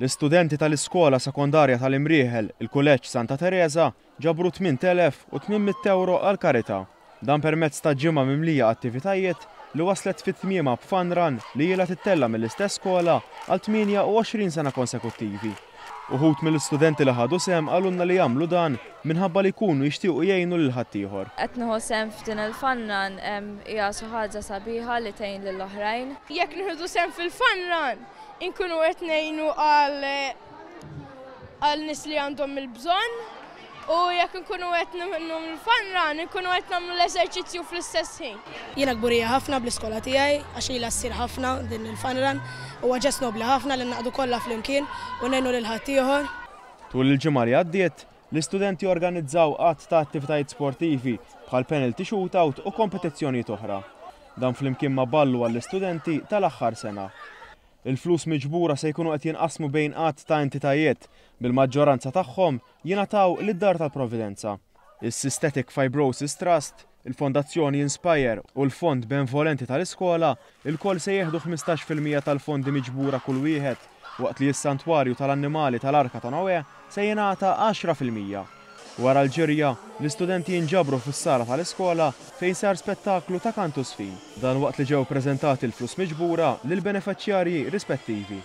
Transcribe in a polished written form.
L-istudenti tal-iskola sekondarja tal-Imrieħel, il-Kulleġġ Santa Tereża, ġabru 8,800 ewro għall-karità. Dan permezz ta' ġimgħa mimlija attivitajiet li waslet fi tmiemha b'fun run li ilha tittella' mill-istess skola għal 28 sena konsekuttivi. Uħud mill-istudenti li ħadu sehem qalulna li jagħmlu dan minħabba li jkunu jixtiequ jgħinu lil ħaddieħor. Qed nieħu sehem f'din il-fun run hija xi ħaġa sabiħa li tgħin lill-oħrajn. Jekk nieħdu sehem fil-fun run, inkunu qed ngħinu għal nies li għandhom il-bżonn u jekk inkunu qed nieħdu l-fun run, inkunu qed nagħmlu l-eżerċizzju fl-istess ħin. Jiena kburija ħafna bl-iskola tiegħi għax ilha ssir ħafna din il-fun run. Huwa ġest nobli ħafna li naqdu kollha flimkien u ngħinu lil ħaddieħor. Tul il-ġimgħa li għaddiet, l-istudenti organizzaw għadd ta' attivitajiet sportivi bħal penalty shootout u kompetizzjonijiet oħra. Dan flimkien ma' ballu għall-istudenti tal-aħħar sena. Il-flus miġbura se jkunu qed jinqasmu bejn għadd ta' entitajiet, bil-maġġoranza tagħhom jingħataw lid-Dar tal-Providenza. Is-Cystic Fibrosis Trust, il-Fondazzjoni Inspire u l-Fond Benvolenti tal-Iskola ilkoll se jieħdu 15% tal-fondi miġbura kull wieħed, waqt li s-Santwarju tal-Annimali tal-Arka ta' Noè se jingħata 10%. Wara l-ġirja, l-istudenti jinġabru fis-sala tal-iskola fejn sar spettaklu ta' kantu żfin. Dan waqt li ġew preżentati l-flus miġbura lill-benefiċjarji rispettivi.